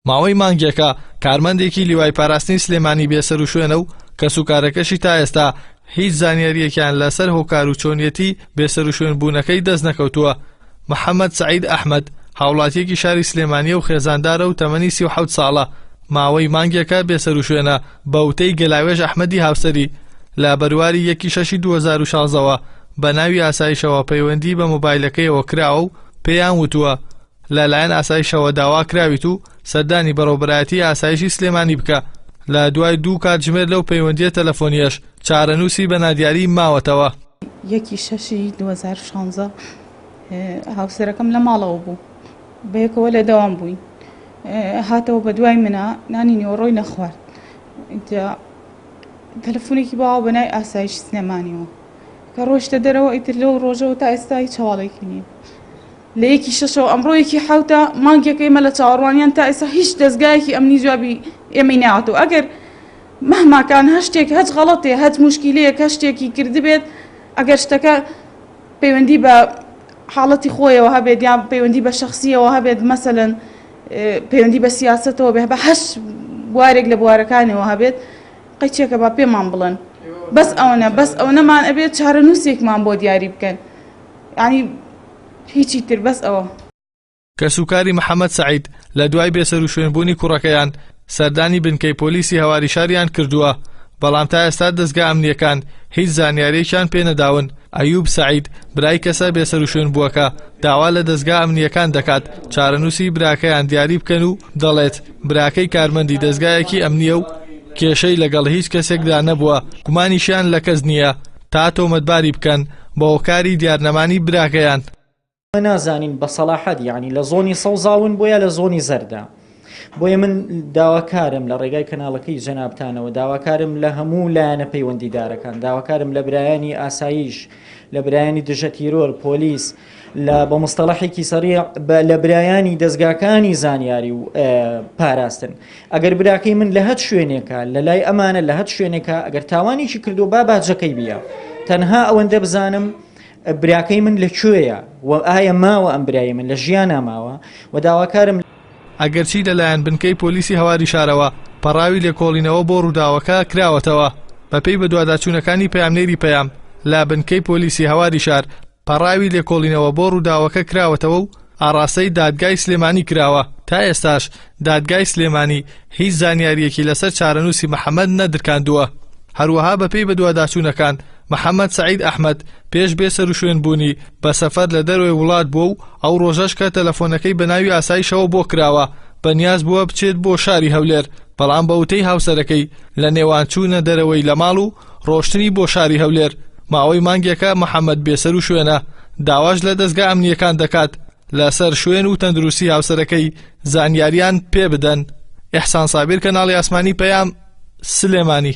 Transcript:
ماوەی مانگێکە کارمەندێکی لیوای پاراستنی سلێمانی بێسەروشوێنە و کەسوکارەکەشی تا ئێستا هیچ زانیارییەکیان لەسەر هۆکار و چۆنیەتی بێسەروشوێن بوونەکەی دەست نەکەوتووە. محەمەد سەعید ئەحمەد، هاوڵاتییەکی شاری سلێمانییە و خێزاندارە و تەمەنی 37 ساڵە، ماوەی مانگێکە بێسەروشوێنە، بە وتەی گەلاوێژ ئەحمەدی هاوسەری، لە بەرواری یەکی شەشی 2016 ەوە بە ناوی ئاسایشەوە پەیوەندی بە مۆبایلەکەیەوە کراوە و پێیان وتووە لەلایەن ئاسایشەوە داواکراویت و سەردانی بەڕێوەبەرایەتی ئاسایشی سلێمانی بکە، لە دوای دوو کاتژمێر لەو پەیوەندییە تەلەفۆنییەش چارەنووسی بە نادیاری ماوەتەوە. یەکی شەشی 2016 هاوسەرەکەم لە ماڵەوە بوو، بەیەکەوە لە دەوام بووین، هاتەوە بە دوای منە نانی نیوەڕۆی نەخوارد، ئینجا تەلەفۆنێکی باوە بە ناوی ئاسایشی سلێمانیەوە کە ڕۆیشتە دەرەوە، ئیتر لەو ڕۆژەوە تا ئێستا هیچ هەواڵێکی نییە. لە یەکی شەشەوە ئەمڕۆ یەکی حەوتە مانگێکە ئێمە لە چاوەڕوانیان تا ئێستا هیچ دەزگایەکی ئەمنی جوابی ئێمەی ناوەتەوە. ئەگەر مەهماکان هەر شتێک هەچ غەڵەتێ هەچ مشکیلەیەک هەر شتێکی کردبێت، ئەگەر شتەکە پەیوەندی بە حاڵەتی خۆیەوە هەبێت یان پەیوەندی بە شخصیەوە هەبێت، مەسەلەن پەیوەندی بە سیاسەتەوە بێ، بە هەش بوارێک لە بوارەکانەوە هەبێت، قەیچێکە با پێمان بڵێن. بەس ئەوەنە، بەس ئەوەنەمان ئەبێت چارەنووسێکمان بۆ دیاری بکەن، یعنی هیچی تر بەس ئەوە. کەسوکاری محەمەد سەعید لە دوای بێسەروشوێنبوونی کوڕەکەیان سەردانی بنکەی پۆلیسی هەواری شاریان کردووە، بەڵام تا ئێستا دەزگا ئەمنییەکان هیچ زانیارییەکیان پێنەداون. ئەیوب سەعید، برای کەسە بێسەروشوێنبووەکە، داوا لە دەزگا ئەمنییەکان دەکات چارەنووسی براکەیان دیاری بکەن و دەڵێت، براکەی کارمەندی دەزگایەکی ئەمنییە و کێشەی لەگەڵ هیچ کەسێکدا نەبووە، گومانیشیان لە کەس نییە تا تۆمەتباری بکەن بە هۆکاری دیارنەمانی براکەیان. نازانین بە سەڵاحەت یعنی لە زۆنی سەوزاون بۆ یا لە زۆنی زەردە. بۆیە من داواکارم لە ڕێگای کەناڵەکەی جەنابتانەوە، داواکارم لە هەموو لایەنە پەیوەندیدارەکان، داواکارم لە برایانی ئاسایش، لە برایانی دژە تیرۆر، پۆلیس، لە بە مستەڵەحێکی سەریع لە برایانی دەزگاکانی زانیاری و پاراستن. ئەگەر براکەی من لە هەچ شوێنێکە، لە لای ئەمانە لە هەچ شوێنێکە، ئەگەر تاوانێکی کردووە با باجەکەی بیە. تەنها ئەوەندە بزانم براکەی من لە کوێیە و ئایا ماوە ئەم برای من لە ژیانا ماوە و داواکارم. ئەگەرچی لەلایەن بنکەی پۆلیسی هەواری شارەوە پەڕاوی لێکۆڵینەوە بۆ ڕووداوەکە کراوەتەوە، بەپێی بەدواداچوونەکانی پەیامنێری پەیام لە بنکەی پۆلیسی هەواری شار پەڕاوی لێکۆڵینەوە بۆ ڕووداوەکە کراوەتەوە و ئاڕاستەی دادگای سلێمانی کراوە، تا ئێستاش دادگای سلێمانی هیچ زانیارییەکی لەسەر چارەنووسی محەمەد نەدرکاندووە. هەروەها بەپێی بەدواداچوونەکان، محەمەد سەعید ئەحمەد پێش بێ سەروشوێنبوونی بە سەفەر لە دەرەوەی وڵات بووە و ئەو ڕۆژەش کە تەلەفۆنەکەی بە ناوی ئاسایشەوە بۆ کراوە بەنیاز بووە بچێت بۆ شاری هەولێر، بەڵام بە وتەی هاوسەرەکەی لە نێوان چوونە دەرەوەی لە ماڵ و ڕۆشتنی بۆ شاری هەولێر ماوەی مانگێکە محەمەد بێسەروشوێنە، داواش لە دەزگا ئەمنییەکان دەکات لەسەر شوێن و تەندروستی هاوسەرەکەی زانیاریان پێ بدەن. ئیحسان سابیر کەناڵی ئاسمانی پەیام، سلێمانی.